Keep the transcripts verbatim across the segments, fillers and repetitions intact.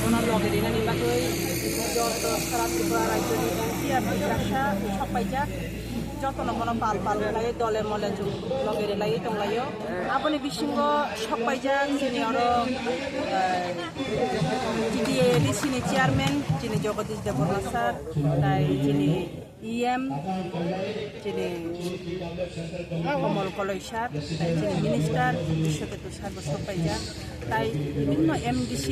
Bono loge rinani bagwi joto sara Tripura rajyoni M P R Tiprasa sok paijak. Jotono bono pal pal khlaiwi dole mole chwng loge rilaiwi tonglaio. Aboni bisingo sok paijak chini oro, eh, T T A A D C ni chairman chini Jagadish Debbarma sir, tai chini E M, chini Komol Koloi sir, tai chini minister Biswaketu sir bo sok paijak, tai bibhinno M D C,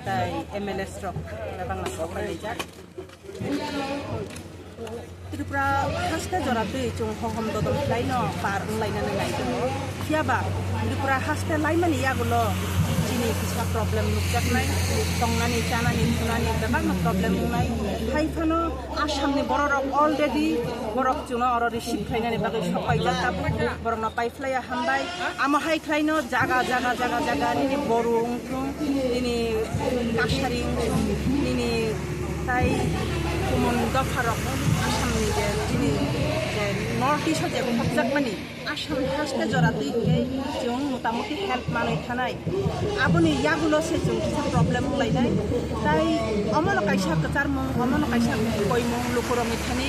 tai M L As rok bebakno sok paijak. Tripura haste jora twi chwng hohom dodom khlaino par wnglainani nai tongo. Phiyaba Tripura haste laimani yagulo chini kisa problem nukjaknai, tongnani, chanani, thunani bebakno problem wngnai. Hai phano Assamni bororok already borok chwngno oro receive khlainani bagwi sok paijak tabuk, borokno pai phlaiya hambai. Amo hai khlaino jaga, jaga, jaga, jaga nini Boru wngthung, nini Kashari wngthung, nini tai kumun dopharok Assamni je chini je North East o je khopjakmani Assam haste jora twi hwnkhe chwng motamuti help manwi thanai. Aboni yagulo se chwng kisa problem wnglainai. Tai omono kaisa kwcharmung, omono kaisa koimung lukurokni thani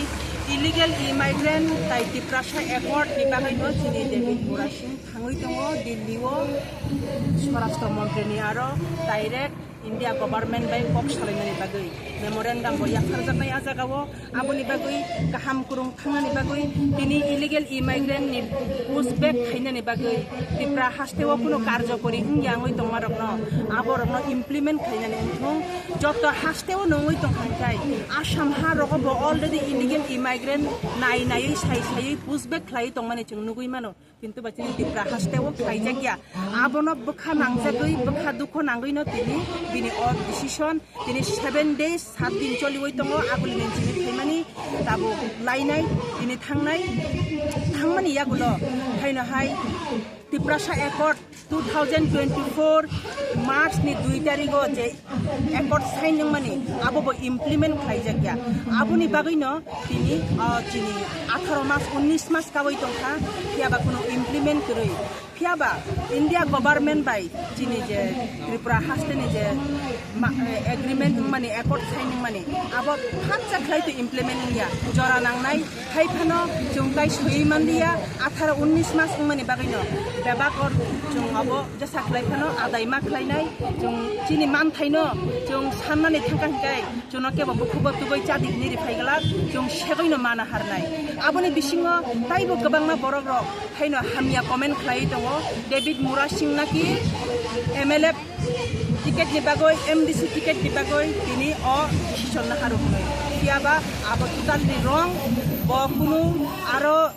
illegal immigrant tai Tiprasa accord ni bagwino chini David Murasing thangwi tongo Delhi o Swarashtra Montri ni aro direct India government bai kok salainani bagwi memorandum bo yapharjaknai a jagao. Aboni bagwi kaham kwrwng thangnani bagwi tini illegal immigrant ni push back khainani bagwi Tipra hasteo kuno karjokori wngya wngwi tongmarokno aborokno implement khainani wngthung. Joto hasteo nungwi tongkha hwnkhe Assam ha rogo bo already illegal immigrant nai naiwi sai saiwi push back khlaiwi tongmani chwng nugwi mano. Kintu ba chini Tipra hasteo khlaijak ya. Abono bwkha nangjagwi, bwkha dukho nangwino tini bini o decision, tini seven days, sat din choliwi tongo, aboni nini chini phaimani tabuk lainai, tini thangnai, thangmani yagulo haino hai Tiprasa Accord two thousand twenty-four March ni dui tarigo je accord sign wngmani abo bo implement khlaijak ya. Aboni bagwino tini, o, chini atharo mas, unnish mas kawi tongkha, phiyaba kuno implement kwrwi. Phiyaba India government bai chini je Tripura hasteni je ma-, eh, agreement wngmani, accord sign wngmani, abo phatsa khlai to implement wngya. Jora nangnai, hai phano chwng tai swiwi manliya, atharo unnish mas wngmani bagwino bebak or chwng abo jesa khlai phano adai ma khlainai, chwng chini manthaino chwng sannani thangkha hinkai chwngno kebo bukhugo tubui chadi hinwi riphai glak, chwng segwino mana harnai. Aboni bisingo taibo kwbangma borok rok haino hamya comment khlaiwi tongo, David Murasing naki M L A ticket ni bagwi, M D C ticket ni bagwi tini o decision naharwi hwnwi. Phiyaba abo totally wrong, bo kunu aro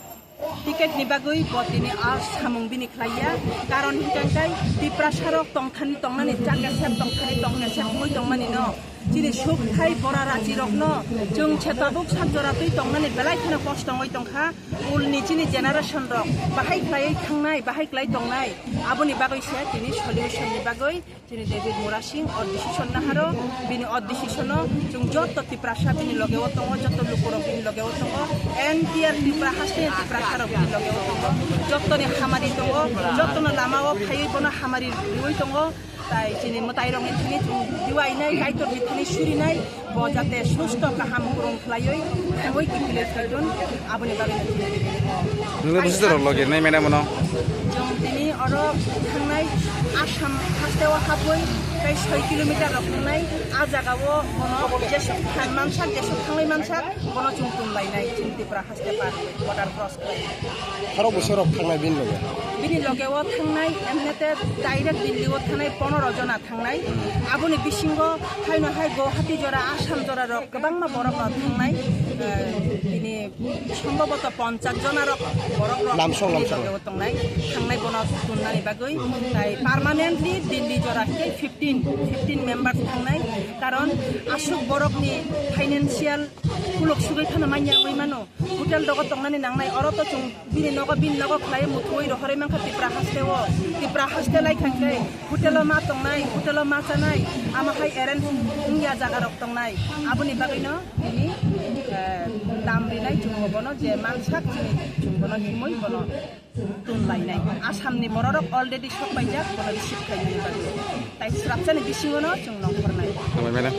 ticket ni bagwi bo tini a samung bini khlaiya, karon hwnkhe Tiprasa rok tongthani tongnani chakesep, tongthani tongkesep wngwi tongmani no. Chini sukthai bora rachi rokno chwng se tabuk sak jora twi tongnani belai kheno kosto wngwi tongkha. Ulni chini generation rok bahai khlaiwi thangnai, bahai khlai tongnai, aboni bagwi se tini solution ni bagwi chini David Murasing o decision naharo, bini o decision o chwng joto Tiprasa bini loge o tongo, joto lukurok bini loge o tongo, N T R Tripura haste Tiprasa rok bini loge o tongo, jotoni hamari tongo, jotono lama o phaiwi bono hamari riwi tongo. Tai chini mwtai rokni thani chwng diwainai, Kaitorni thani surinai, bo jate susto kaham kwrwng khlaiwi thangwi kiphilwi phaidun, aboni bagwi no chini. Nungni bwswk jorok logi nai madam no? Chwng tini oro thangnai Assam hasteo hapwi tei soi kilometer rok thangnai, a jagao bono jesuk thang mansak, jesuk thangwi mansak, bono chwng tun lainai chini Tripura haste par border cross khlai. Khorok bwswk rok thangnai bini loge? Bini loge o thangnai, emnete direct Delhi o thangnai pondro jona thangnai. Aboni bisingo haino hai Guwahati jora, Assam jora rok kwbangma borok rok thangnai. Eh, bini sombhoboto ponchas jona rok borok rok Lamsong, bini lamsong. Loge o tongnai, thangnai bono tunnani bagwi. Tai permanently Delhi jora hwnkhe fifteen, fifteen members thangnai. Karon aswk borokni financial kuluk sugwi phano manya wngwi mano. Hotel rogo tongnani nangnai, oro to chwng bini nogo, bini nogo khlai muthungwi rohorwi mankha Tipra hasteo. Tipra haste lai kha khe hotel o ma tongnai, hotel o ma chanai, amo hai arrange wngya jaga rok tongnai. Aboni bagwino bini, eh, dam rinai chwng bono je mansak chini chwng bono himwi bono tun lainai. Assamni bororok already sok paijak, bono receive khainani bagwi. Tai srapsani bisingono chwng nongkhornai. Kailan?